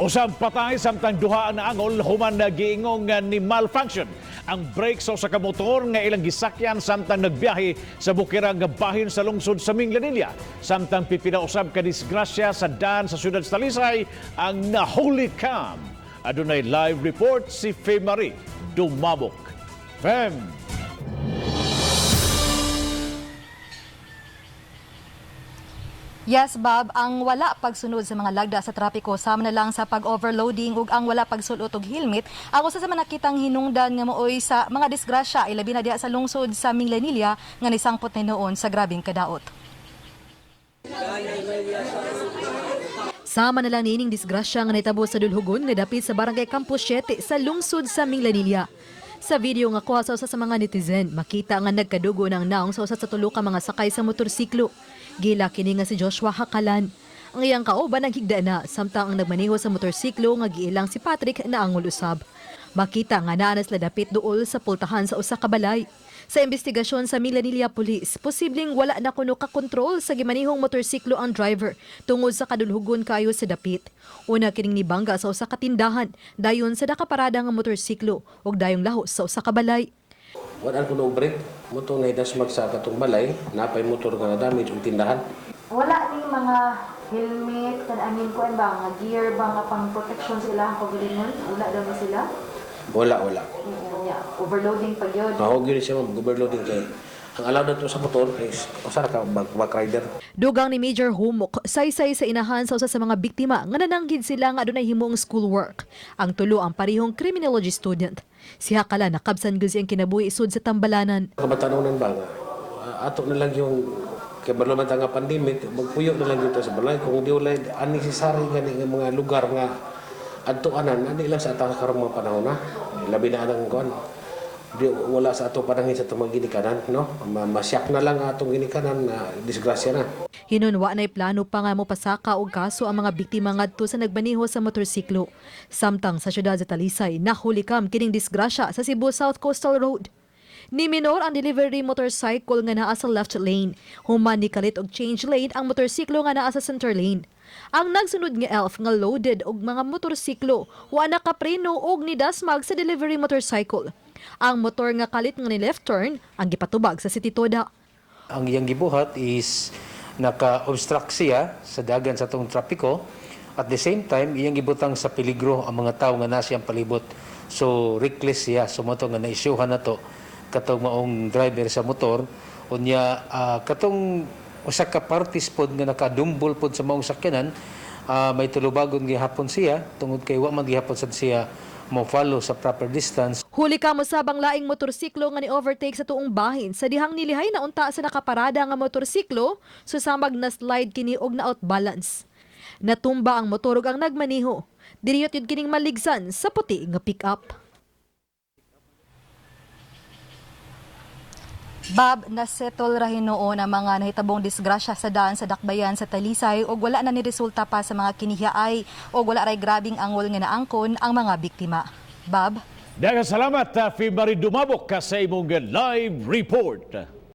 Usab patay samtang duha ang naangol human giingong nga ni malfunction ang brake sa usa ka motor nga ilang gisakyan samtang nagbiyahe sa bukirang nga bahin sa lungsod sa Minglanilla. Samtang pipila usab ka disgrasya sa daan sa syudad sa Talisay ang nahuli cam. Adunay live report si Fe Marie Dumabok. Fem! Yes, Bob, ang wala pagsunod sa mga lagda sa trapiko sama na lang sa pag-overloading ug ang wala pagsulot og helmet ang usa sa mga nakitang hinungdan nga mooy sa mga disgrasya, ilabi na diha sa lungsod sa Minglanilla nga nisangpot ni noon sa grabeng kadaot. Sama na lang niining disgrasya nga nahitabo sa dulhugon nga dapit sa Barangay Campo 7 sa lungsod sa Minglanilla. Sa video nga kuha sa usa sa mga netizen, makita nga nagkadugo ng naong sa usa sa tulo ka mga sakay sa motorsiklo. Gila kini nga si Joshua Hakalan. Ang iyang kauban naghigda na samtang ang nagmaneho sa motorsiklo nga giilang si Patrick na angol usab. Makita nga naa na sila dapit duol sa pultahan sa usa ka balay. Sa investigasyon sa Minglanilla Police, posibleng wala na kuno kakontrol sa gimanihong motorsiklo ang driver tungod sa kadulhugon kayo sa dapit. Una kining nibangga sa usa ka tindahan, dayon sa nakaparada nga motorsiklo ug dayong laho sa usa ka balay. Wala ko no brake. Moto na dasmag sa katong balay, napay motor nga damage ug tindahan. Wala ning mga helmet kan aning kuan ba nga gear ba nga pang protection sila ang kagalingon, wala daw ni sila. Wala, wala. Oo, nya overloading pa gyud. Mahog yun siya, ma'am, overloading kay. Ang allowed na to sa motor is usa ra ka back rider. Dugang ni Major Humok, saysay sa inahan sa usa sa mga biktima nga nananggid sila nga adunay himong schoolwork. Ang tulo ang parihong criminology student. Si Hakala nakabsan gyud siyang kinabuhi isod sa tambalanan. Kabatanunan ba nga ato na lang yung kay balo man ta nga pandemic, magpuyo na lang dito sa balay kung di wala unnecessary gani nga mga lugar nga adto-anan, ani lang sa atang karong mga panahon na. Labi na anang kuan. Di wala sa ato panangin sa atong mga ginikanan, no? Masyak na lang ang atong ginikanan na disgrasya na. Hinon wa na'y plano pa nga mopasaka og kaso ang mga biktima ngadto sa nagmaneho sa motorsiklo. Samtang sa syudad sa Talisay, nahulikam kining disgrasya sa Cebu South Coastal Road. Ni minor ang delivery motorcycle nga naa sa left lane. Human ni kalit og change lane ang motorsiklo nga naa sa center lane. Ang nagsunod nga Elf nga loaded og mga motorsiklo wa nakapreno og nidasmag sa delivery motorcycle. Ang motor nga kalit nga ni left turn ang gipatubag sa City Toda. Ang iyang gibuhat is naka-obstruct siya sa dagan sa atong trapiko. At the same time, iyang gibutang sa peligro ang mga tao nga nasa iyang palibot. So reckless siya. So mo to nga naisyuhan na to katong maong driver sa motor. Unya katong usa ka parties pod nga nakadumbol pod sa maong sakyanan, may tulubagon gihapon siya tungod kay wa man gihapon sad siya mo follow sa proper distance. Huli ka mosab ang laing motorsiklo nga ni-overtake sa tuong bahin sa dihang nilihay na unta sa nakaparada nga motorsiklo, susamag na slide kini og na outbalance. Natumba ang motor ug ang nagmaniho. Diriyot yun kining maligsan sa puti nga pick-up. Bob, nasettle ra hinuon ang mga nahitabong disgrasya sa daan sa Dakbayan sa Talisay ug wala na ni resulta pa sa mga kinihiay ug wala ray grabing angol nga naangkon ang mga biktima. Bob? Daghang salamat, Fe Marie Dumabok, ka sa imong live report.